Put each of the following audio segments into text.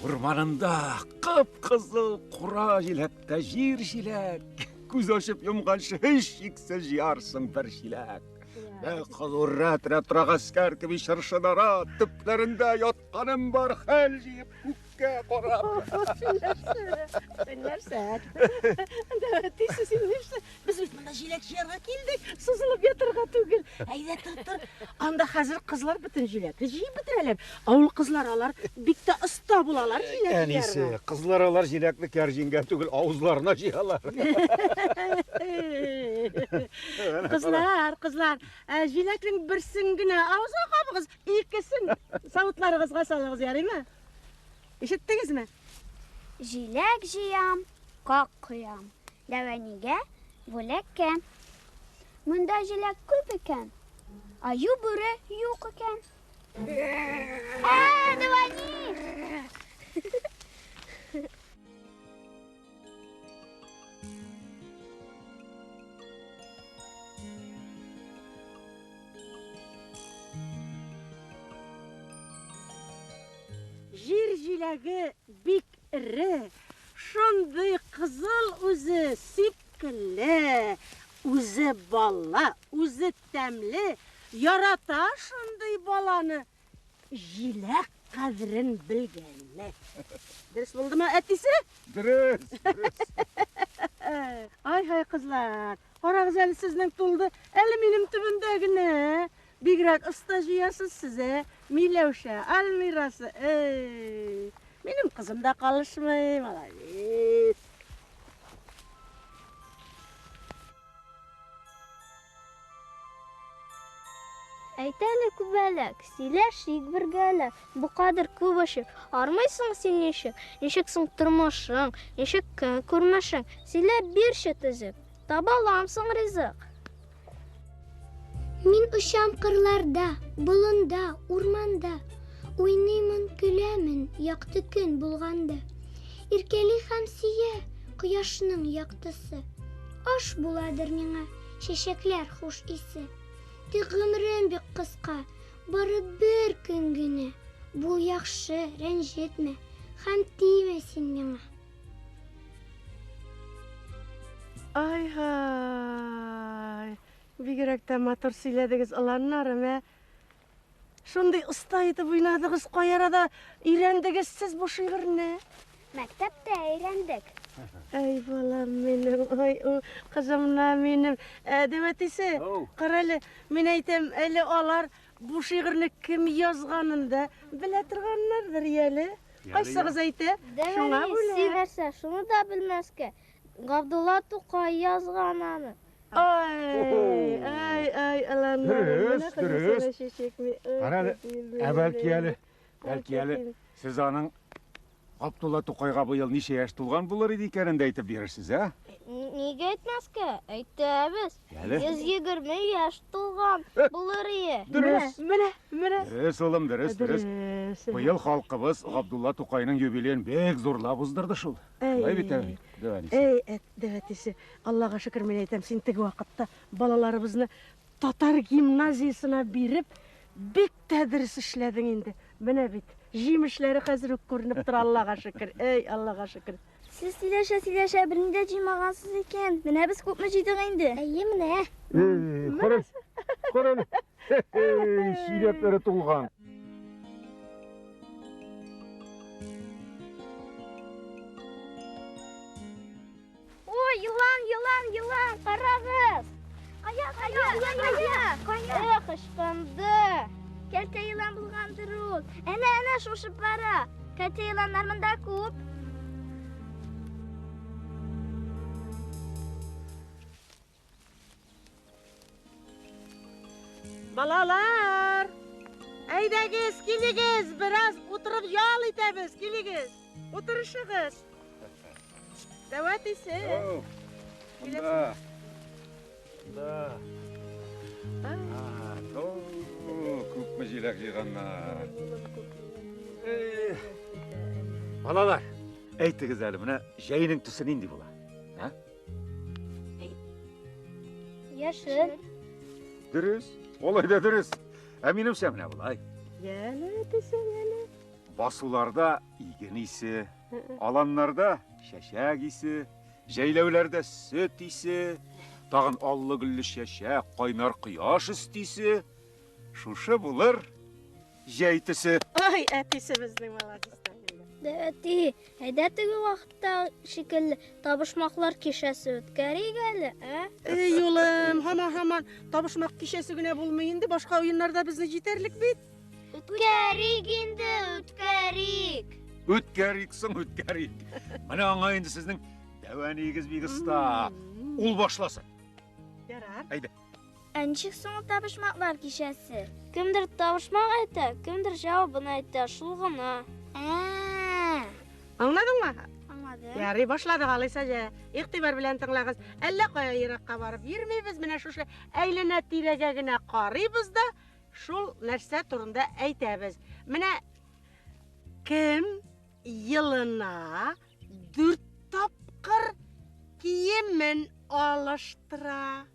Урманында кып-кызыл кура җиләктә җир җиләк. Күз ачып йомганчы һичшиксез җыярсың бер чиләк. Кызу рәт-рәт тора гаскәр кеби чыршы нарат төпләрендә ятканым бар хәл җыеп күккә карап. Син нәрсә? Әтисе, син нәрсә? Без бит монда җиләк җыярга килдек, сузылып ятырга түгел. Әйдә, тор, тор. Анда хәзер кызлар бөтен җиләкне җыеп бетерәләр. Авыл кызлары алар бик тә оста булалар җиләк җыярга. Әнисе, кызлар алар җиләкне кәрҗингә түгел, авызларына җыялар. Кызлар, кызлар, ә, җиләкнең берсен генә авызга кабыгыз, икесен савытларыгызга салыгыз, ярыймы? Ишеттегезме? Җиләк җыям, как коям. Дәвәнигә, бүләккә. Монда җиләк күп икән. Аю бүре юк икән. Ә, дәвәни! Җир җиләге бик эре, шундый кызыл үзе, сипкелле, үзе баллы, үзе тәмле, ярата шундый баланы җиләк кадерен белгәнне. Дөрес булдымы, әтисе? Дөрес, дөрес. Ай-һай, кызлар, карагыз әле сезнең тулды, әле минем төбендә генә. Бигрәк оста җыясыз сез, ә? Миләүшә, Альмирасы, эй! Минем кызым да калышмый, молодец. Әйт әле, күбәләк, сөйләшик бергәләп, бу кадәр күп очып, армыйсың син ничек? Ничек соң тормышың, ничек көн күрмешең? Сөйләп бирче төзек, таба аламсың ризык? Мин очам кырларда, болында, урманда. Уйныймын, көләмен, якты көн булганда. Иркәли һәм сөя кояшның яктысы. Аш буладыр миңа чәчәкләр хуш исе. Тик гомерем бик кыска, бары бер көн генә. Бул яхшы, рәнҗетмә һәм тимә син миңа. Ай-һай! Бигрәк тә матур сөйләдегез, оланнарым, ә? Шундый оста итеп уйнадыгыз, кай арада өйрәндегез сез бу шигырьне? Мәктәптә өйрәндек. Ай, балам минем, ай, у, кызымна минем. Ә, дәү әтисе, карале, мин әйтәм, әле алар бу шигырьне кем язганын да белә торганнардыр, яле. Кайсыгыз әйтә? Шуңа бүләк. Син нәрсә, шуны да белмәскә. Габдулла Тукай язган аны. Ай, ай, ай, алан. Дөрес, дөрес. Кара әле, ә бәлки әле, бәлки әле сез аның Габдулла Тукайга быел ничә яшь тулган булыр иде икәнен дә әйтеп бирерсез, ә? Нигә әйтмәскә? Әйтәбез. Әле. 120 яшь тулган булыр ие. Дөрес. Менә, менә. Дөрес, улым, дөрес, дөрес. Дөрес. Быел халкыбыз Габдулла Тукайның юбилеен бик зурлап уздырды шул. Шулай бит, әби? Дәү әнисе. Эй, әт, дәү әтисе, Аллага шөкер, мин әйтәм, син теге вакытта балаларыбызны татар гимназиясенә биреп, бик тә дөрес эшләдең инде. Менә бит, җимешләре хәзер үк күренеп тора, Аллага шөкер. Эй, Аллага шөкер. Сез сөйләшә-сөйләшә берни дә җыймагансыз икән. Менә без күпме җыйдык инде. Әйе, менә. Эй, кара, кара әле. Чиләкләре тулган. Ой, елан, елан, елан, карагыз. Кая, кая, кая, кая? Эх, ычкынды. Кәлтә елан булгандыр ул. Әнә, әнә, шуышып бара. Кәлтә еланнар монда күп. Балалар! Әйдәгез, килегез, бераз утырып ял итәбез, килегез. Утырышыгыз. Дәү әтисе. Оу, Монда. Монда. А, О, күпме җиләк җыйганнар. Эх. Балалар, әйтегез әле, менә җәйнең төсе нинди була? А? Яшел. Дөрес, олай да дөрес. Ә минемчә менә болай. Яле, әтисе, яле. Басуларда иген исе, аланнарда чәчәк исе, җәйләүләрдә сөт исе, тагын аллы-гөлле чәчәк, кайнар кояш өстисе. Шушы булыр җәй төсе. Ай, әтисе безнең молодец та инде. Дәү әти, әйдә теге вакытта шикелле табышмаклар кичәсе үткәрик әле, ә? Эй, улым, һаман-һаман табышмак кичәсе генә булмый инде, башка уеннарда безне җитәрлек бит. Үткәрик инде, үткәрик. Үткәрик соң, үткәрик. Менә аңа инде сезнең дәү әниегез бик оста. Ул башласын. Ярар. Әйдә. Ә ничек соң ул табышмаклар кичәсе? Кемдер табышмак әйтә, кемдер җавабын әйтә, шул гына. Ә, Аңладыңмы? аңладым. Ярый, башладык алайса җә. Игътибар белән тыңлагыз. Әллә кая еракка барып йөрмибез, менә шушы әйләнә тирәгә генә карыйбыз да, шул нәрсә турында әйтәбез. Менә кем елына дүрт тапкыр киемен алыштыра?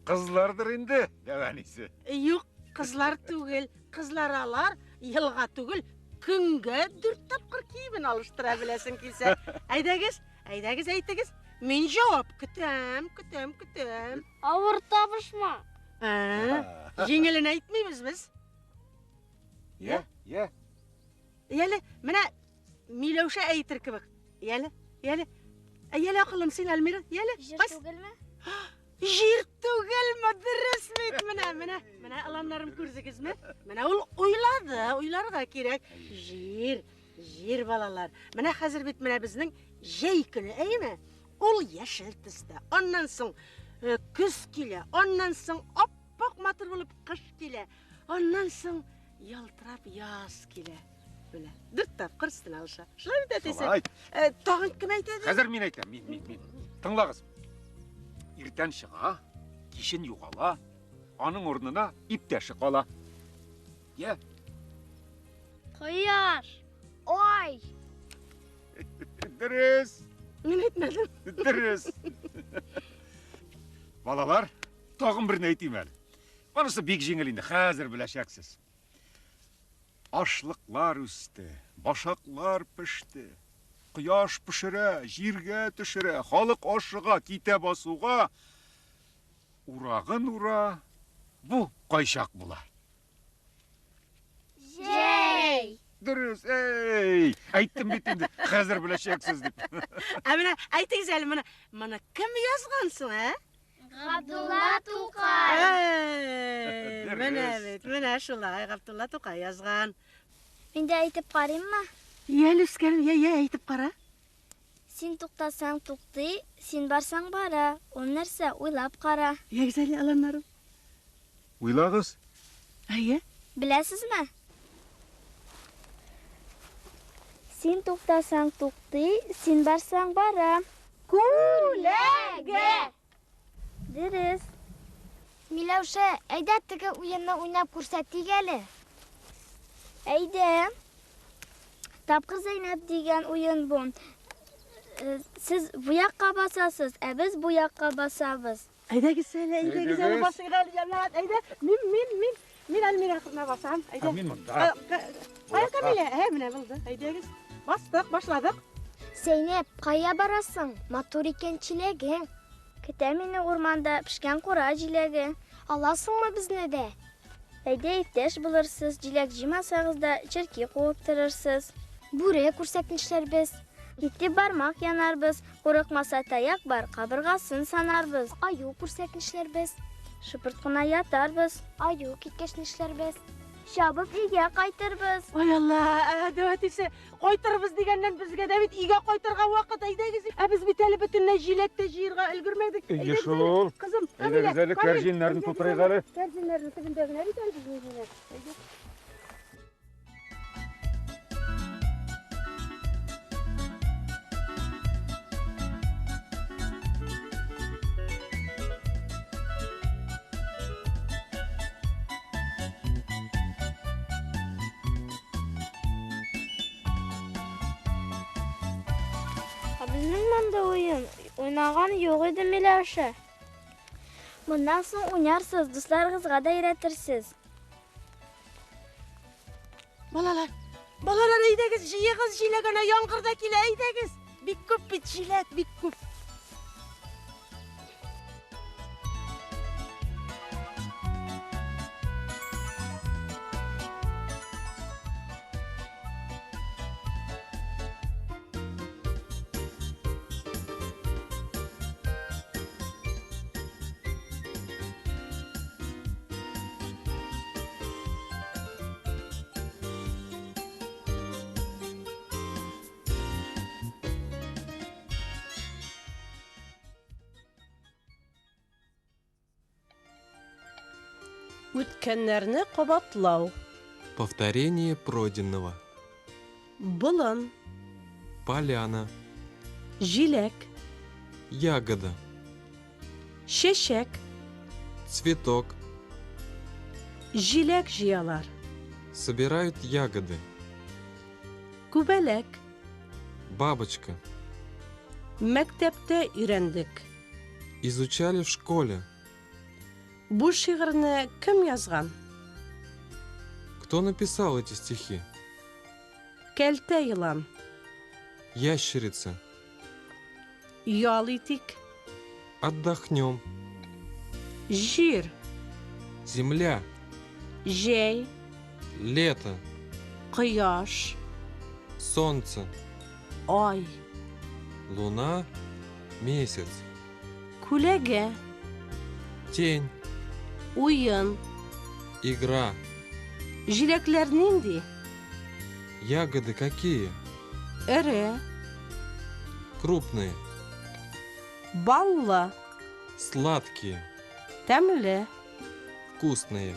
Кызлардыр инде, дәү әнисе. Юк, кызлар түгел. Кызлар алар елга түгел, көнгә дүрт тапкыр киемен алыштыра беләсең килсә. Әйдәгез, әйдәгез, әйтегез. Мин җавап көтәм, көтәм, көтәм. Авыр табышмак. Ә, җиңелен әйтмибез без. Я, я. Яле, менә Миләүшә әйтер кебек. Яле, яле. Ә, Яле акыллым син, Альмира, яле. Җыр Кайсы? түгелме? Җир түгелме? Дөрес бит менә, менә, менә ыланнарым күрдегезме? Менә ул уйлады, уйларга кирәк. Җир, җир балалар. Менә хәзер бит менә безнең җәй көне, әйеме? Ул яшел төстә. Аннан соң көз килә, аннан соң аппак матур булып кыш килә. Аннан соң ялтырап яз килә. Менә дүрт тапкыр өстенә алыша. Шулай бит әтисе? Шулай. Тагын кем әйтә? Хәзер мин әйтәм, мин, мин, мин. Тыңлагыз. Иртән чыга, кичен югала, аның урынына иптәше кала. Я, Кояш. Ай. дөрес, Мин әйтмәдем. дөрес. Балалар, тагын берне әйтим әле. Монысы бик җиңел инде, хәзер беләчәксез. Ашлыклар үсте, башаклар пеште. Кояш пешерә, җиргә төшерә, халык ашыга, китә басуга. Урагын ура, бу кайчак була. Җәй. Дөрес, эй, әйттем бит инде, хәзер беләчәксез дип. Ә менә әйтегез әле моны, моны кем язган соң, ә? Габдулла Тукай. Әй, менә Дөрес. бит, менә шулай Габдулла Тукай язган. Мин дә әйтеп карыйммы? Йә, үскәнем, йә, йә, әйтеп кара. Син туктасаң туктый, син барсаң бара. Ул нәрсә, уйлап кара. Ягез әле, аланнарым. Уйлагыз. Әйе. Беләсезме? Син туктасаң туктый, син барсаң бара. Күләгә! Дөрес. Миләүшә, әйдә теге уенны уйнап күрсәтик әле. Әйдә. Тапкыр Зәйнәп дигән уен бу. Э, сез бу якка басасыз, ә без бу якка басабыз. Әйдәгез әле, әйдәгез әле, басыйк әле, җәмәгать, әйдә. Мин, мин, мин, мин Альмира кызына басам. Әйдә. Мин монда. Кая Камилә? Ә, менә булды. Әйдәгез. Бастык, башладык. Зәйнәп, кая барасың? Матур икән чиләгең. Көтә мине урманда пешкән кура җиләге. Аласыңмы безне дә? Әйдә иптәш булырсыз, җиләк җыймасагыз да, черки куып торырсыз. Бүре күрсәк нишләрбез? Китеп бармак янарбыз, курыкмаса таяк бар, кабыргасын санарбыз. Аю күрсәк нишләрбез? Шыпырт кына ятарбыз. Аю киткәч нишләрбез? Чабып өйгә кайтырбыз. Ай Алла, дәү әтисе, кайтырбыз дигәннән безгә дә бит өйгә кайтырга вакыт, әйдәгез. Ә без бит әле бөтенләй җиләк тә җыерга өлгермәдек. Әйе шул. Кызым, Әйдәгез әле, кәрҗиннәрне тутырыйк әле. Кәрҗиннәрнең төбендә генә бит әле безнең җиләк. Әйдә. Ә безнең монда уен уйнаган юк иде, Миләүшә. Моннан соң уйнарсыз, дусларыгызга да өйрәтерсез. Балалар, балалар, әйдәгез, җыегыз җиләк, әнә яңгыр да килә, әйдәгез. Бик күп бит җиләк, бик күп. Үткәннәрне кабатлау. Повторение пройденного. Болын. Поляна. Җиләк. Ягода. Чәчәк. Цветок. Җиләк җыялар. Собирают ягоды. Күбәләк. Бабочка. Мәктәптә өйрәндек. Изучали в школе. Бу шигырьне кем язган? Кто написал эти стихи? Кәлтә елан. Ящерица. Ял итик. Отдохнем. Җир. Земля. Җәй. Лето. Кояш. Солнце. Ай. Луна. Месяц. Күләгә. Тень. Уен. Игра. Җиләкләр нинди? Ягоды какие? Эре. Крупные. Баллы. Сладкие. Тәмле. Вкусные.